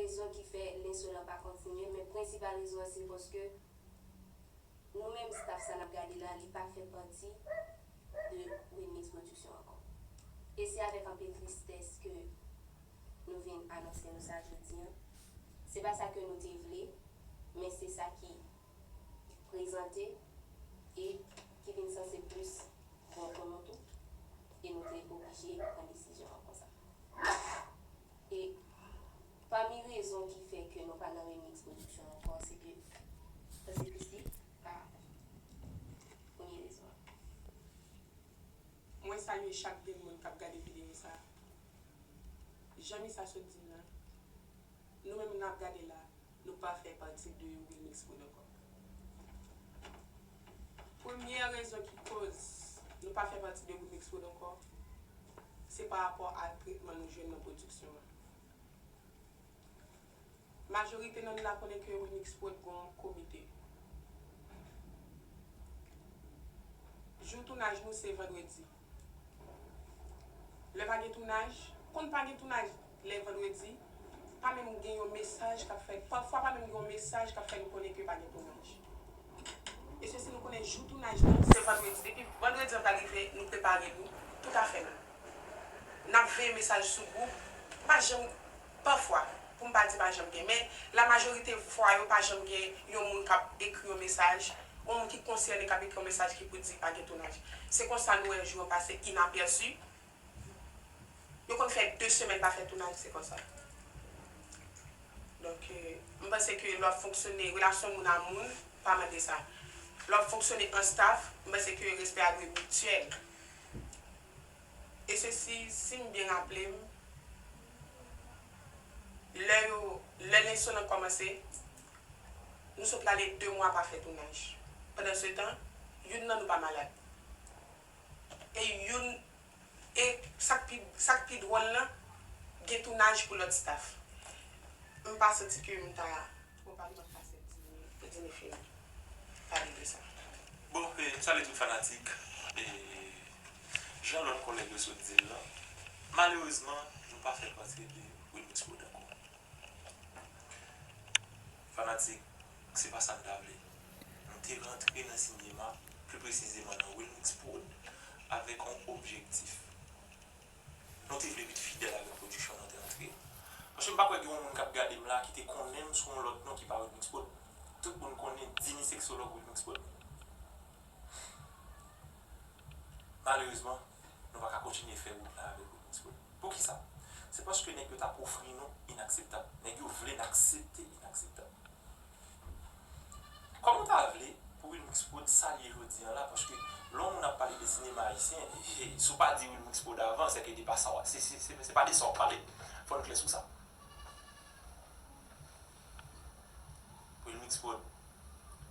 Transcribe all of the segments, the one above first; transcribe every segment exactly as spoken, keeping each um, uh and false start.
rezon ki fè Lensolan pa kontinye, men prensipal rezon an se paske nou menm staff sa n ap gade la, li pa fè pati de Wilmix Production ankò. E se avèk anpil tristès ke nou vin anonse nou sa jodi an. Se pa sa ke nou te vle, men se sa ki prezante e ki vin sanse plis bon pou nou tou. E nou te oblije pran desizyon an konsa. E pami rezon ki fè ke nou pa nan Remix Production ankò, se ke, se Christy, pa premye rezon an. Mwen salye chak grenn moun k ap gade videyo sa. Jan Misa sot di l la, nou menm n ap gade la, nou pa fè pati de Wilmix Prod ankò. Premyè rezon ki koz nou pa fè pati de Wilmix Prod ankò, se pa rapò a tretman nou jwenn nan pwodiksyon an. Majorite nan nou la konnen ke Wilmix Prod gon komite. Jou tounaj nou se vandredi. Lè pa gen tounaj, konn pa gen tounaj lè vandredi, pa menm gen yon mesaj k ap fè, pafwa pa menm gen yon mesaj k ap fè nou konnen ke pa gen tounaj. E se si nou konnen jou tounaj nou se vandredi. Depi vandredi an pa rive, nou prepare nou, tout afè nou. N ap veye mesaj sou gwoup, pa janm, pafwa, pou m pa di pa janm gen, men la majorite fwa yo pa janm gen yon moun k ap ekri yon mesaj, yon moun ki konsène k ap ekri yon mesaj ki pou di pa gen tounaj. Se konsa nou wè jou an pase inapèsi. Yo konn fè de semèn pa fè tounaj, se konsa. Donk, euh, m panse ke lè w ap fonksyone, relasyon moun a moun, pa mande sa. Lè w ap fonksyone an staff, m panse ke respè a dwe mityèl. E se si, si m byen raple m, lè yo, lè Lensolan kòmanse, nou sot rale de mwa pa fè tounaj. Pandansetan, youn nan nou pa malad. E youn, e sa k pi, sa k pi dwòl lan, gen tounaj pou lòt staff. M pa santi ke m ta twò pale, m ap pase Dini, pou Dini fini pale de sa. Bon, e, m salye tout fanatik. E, jan lòt kòlèg yo sot di l lan, malerezman, nou pa fè pati de Wilmix Prod ankò. Fanatik, se pa sa n ta vle. Nou te rantre nan sinema, pli presizeman nan Wilmix Prod, avèk yon objektif. Nou te vle ret fidèl avèk pwodiksyon nou te antre. Paske m pa kwè gen yon moun k ap gade m la ki te konnen m sou yon lòt non ki pa Wilmix Prod. Tout moun konnen Dini seksològ Wilmix Prod. Malerezman, nou pa ka kontinye fè wout la avèk Wilmix Prod. Poukisa? Se paske nèg yo t ap ofri nou inakseptab. Nèg yo vle n aksepte inakseptab. Kòman w ta vle pou Wilmix Prod salye jodi an la? Paske lè yon moun ap pale de sinema ayisyen, e, e, si w pa di Wilmix Prod avan, sèke de pa sa w, se, se, se, se pa de sa w ap pale. Fò n klè sou sa. Wilmix Prod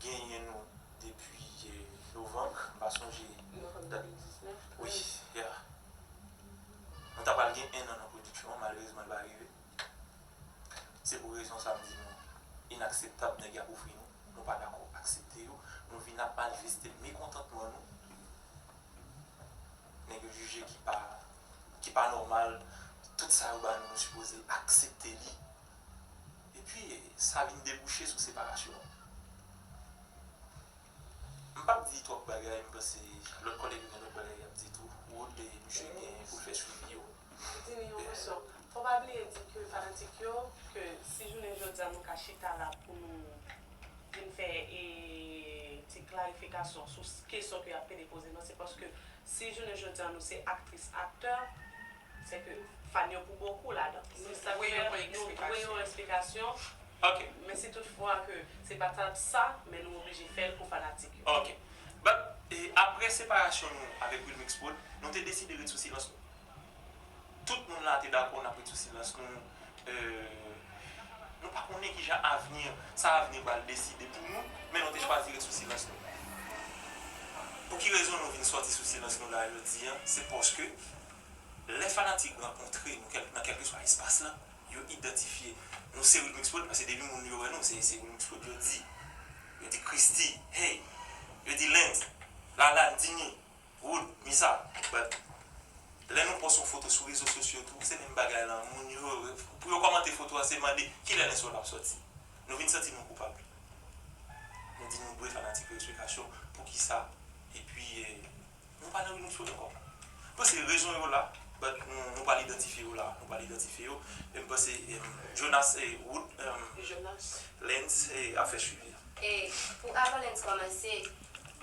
genyen nou depi, e, novanm, m pa sonje dat. Wi, yeah. Nou ta pral gen en an nan pwodiksyon an, malerezman, l pa rive. Se pou rezon sa m di nou, inakseptab nèg y ap ofri nou, nou pa dakò aksepte yo, nou vin ap manifeste mekontantman nou. Nèg yo jije ki pa, ki pa nòmal, tout sa yo ba nou, nou sipoze aksepte li. Epi, sa vin debouche sou separasyon an. M p ap di twòp bagay, m panse lòt kòlèg yo gen lòt bagay y ap di tou. Wood, e, misye gen pou l fè swivi yo. Dini, yon kesyon. Fò pa bliye di ke fanatik yo, ke si jounen jodi a nou ka chita la pou nou vin fè, e, ti klarifikasyon sou s-, kesyon ke y ap pede poze nou, se paske si jounen jodi a nou se aktris, aktè, se ke fan yo pou bokou ladan. Se sa k fè nou dwe yon esplikasyon. Men si tout fwa ke se pa t ap sa, men nou oblije fè l pou fanatik yo. Ok. But, e, apre separasyon nou avèk Wilmix Prod, nou te deside ret sou silans nou. Tout moun la te dakò n ap ret sou silans nou. E, nou pa konnen kijan avni, sa avni pral deside pou nou, men nou te chwazi ret sou silans nou. Pou ki rezon nou vin sòti sou silans nou la jodi an? Se paske lè fanatik rankontre nou kèl-, nan kèlkeswa espas la, yo idantifye nou se Wilmix Prod, paske depi moun yo wè nou, se, se Wilmix Prod yo di. Yo di Christy, hey, yo di Lens, Lalane, Dini, Wood, Misa. But lè nou pòs yon foto sou rezo sosyo tou, se menm bagay lan, moun yo, pou yo kòmante foto a, se mande kilè Lens World ap sòti. Nou vin santi nou koupab. Nou di nou dwe fanatik yo eksplikasyon poukisa. Epi, eh, nou pa nan Remix World ankò. Mwen panse rezon yo la, but nou, nou pral idantifye yo la, nou pral idantifye yo. E mwen panse, em, Jonas, eh, Wood, em, Jonas. Lens, eh, ap fè swivi a. E pou avan Lens kòmanse,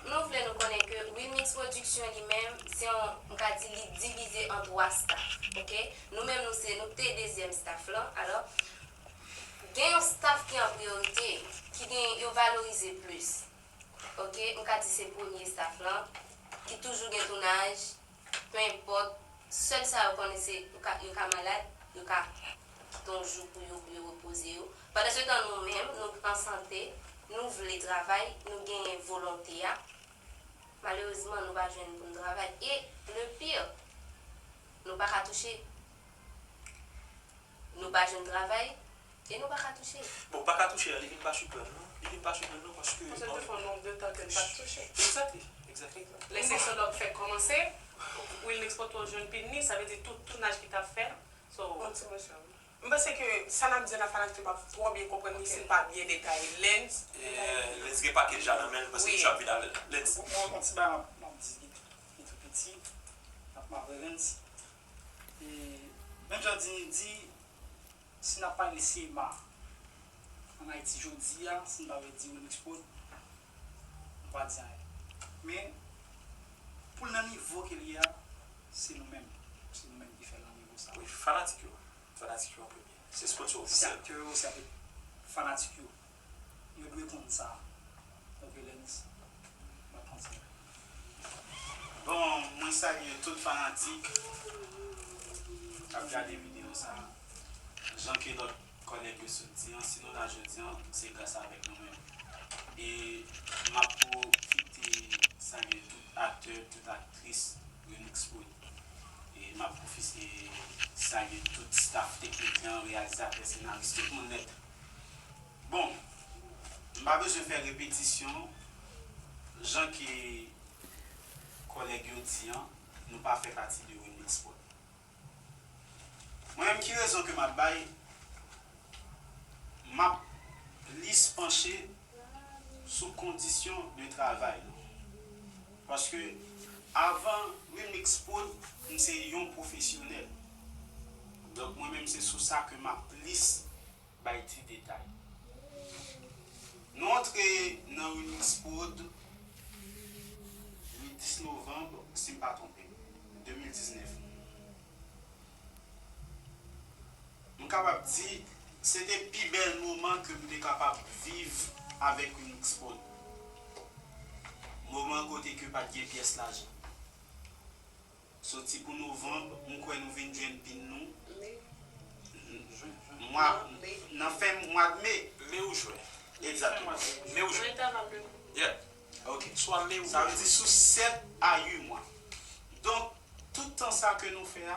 nou vle nou konnen ke Remix Production li menm, se yon, m ka di li divize an twa staff, oke? Nou menm, nou se, nou te dezyèm staff lan, alò, gen yon staff ki an priyorite, ki gen, yo valorize plis, oke? M ka di se premye staff lan, ki toujou gen tounaj, pe enpòt, sèl sa yo konnen se yo ka, yo ka malad, yo ka kite yon jou pou yo, pou yo repoze yo. Pandansetan, nou menm, nou an sante, nou vle travay, nou genyen volonte a. Malerezman, nou pa jwenn pou n travay. E le pire, nou pa ka touche. Nou pa jwenn travay e nou pa ka touche. Bon, pa ka touche a, li vin pa siprann nou. Li vin pa siprann nou paske... Paske te fè yon nonb de tan ke n pa t touche. Exactly, exactly. Lè Sexologue fèk kòmanse, Wilnix Poto jwenn pin li, sa vle di tout tounaj ki t ap fèt. So, m panse ke sa n ap di an nan fanatik yo p ap twò byen konprann li si n pa byen detaye. Lens. Eh, Lens gen pakèt ja nan men l, m panse misye ap vin avè l. Lens. Bon, yon ti bagay m ap, m ap di ki tou, ki tou piti, m ap mavre Lens. E menm jan di, di, si n ap pale siyema ann Ayiti jodi a, si n pa vle di Remix Prod, nou pa di anyen. Men, pou l nan nivo ke l ye a, se nou menm. Se nou menm ki fè l nan nivo sa. Wi, fanatik yo. Fanatik yo an premye. Se sponsor ofisyèl. Se aktè yo, se fanatik yo. Yo dwe konn sa. Donk, Lens, m ap kontinye. Bon, mwen salye tout fanatik k ap gade videyo sa a. Jan ke lòt kòlèg yo sot di an, si nou la jodi an, se gras avèk nou menm. E m ap pwofite salye tout aktè, tout aktris Remix Prod. E m ap pwofite salye tout staff teknik lan, reyalizatè, senaris, tout moun nèt. Bon, m pa bezwen fè repetisyon, jan ke kòlèg yo di an, nou pa fè pati de Remix Prod. Mwen menm, ki rezon ke m ap bay, m ap plis panche sou kondisyon de travay nou. Paske avan Remix Prod, m se yon pwofesyonèl. Donk, mwen menm, se sou sa ke m ap plis bay ti detay. Nou antre nan Remix Prod le dis novanm, si m pa twonpe m, de mil diznèf. M kapab di, se te pi bèl moman ke m te kapab viv avèk Remix Prod. Moman kote ke pa t gen pyès lajan. Soti pou novanm, m kwè nou vin jwenn pin nou. Mwa, nan fen mwa me. Me ou jwen. Egzakteman. Me ou jwen. Yeah. Ok. Swa me ou jwen. Sa vle di sou sèt a uit mwa. Donk, tout tan sa ke nou fè a,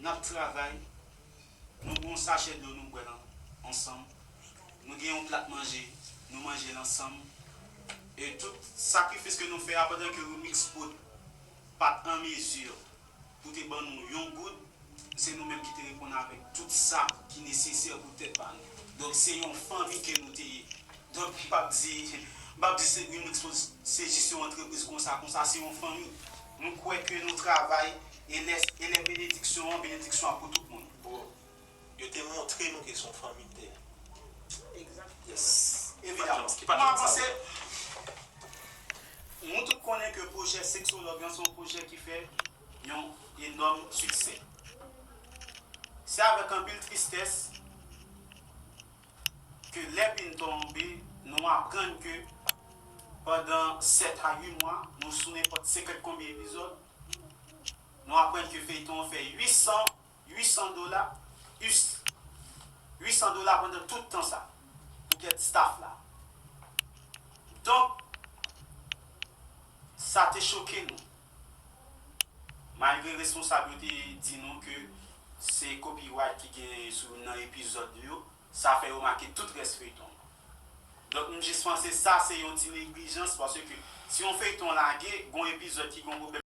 n ap travay. Nou gen yon sachè dlo nou bwè l ansanm. Nou gen yon plat manje, nou manje l ansanm. E tout sakrifis ke nou fè a pandan ke Remix Prod pa t an mezi pou te ban nou yon goud, se nou menm ki te reponn avèk tout sa ki nesesè pou tèt pa nou. Donk, se yon fanmi ke nou te ye. Donk, m p ap di, m p ap di se Remix Prod, se jis yon antrepriz konsa, konsa, se yon fanmi. Nou kwè ke nou travay, e lè, e lè benediksyon an, benediksyon an pou tout moun. Bro, yo te montre nou ke se yon fanmi n te ye. Egzakteman. Yes. Evidaman. Ki pa t janm sa. Mwen panse, nou tout konnen ke pwojè Sexologue lan se yon pwojè ki fè yon enòm siksè. Se avèk anpil tristès ke lè pin tonbe, nou aprann ke pandan sèt a uit mwa, nou sou nenpòt senkant konbyen epizòd, nou aprann ke feyton an fè uit san, uit san dola, uit san dola pandan tout tan sa, poutèt staff la. Donk, sa te choke nou. Malgre responsab yo te di nou ke se copyright ki gen sou youn nan epizòd yo, sa fè yo make tout rès feyton an. Donk, m jis panse sa se yon ti neglijans, paske si yon feyton lage, gon epizòd ki gon pwoblèm,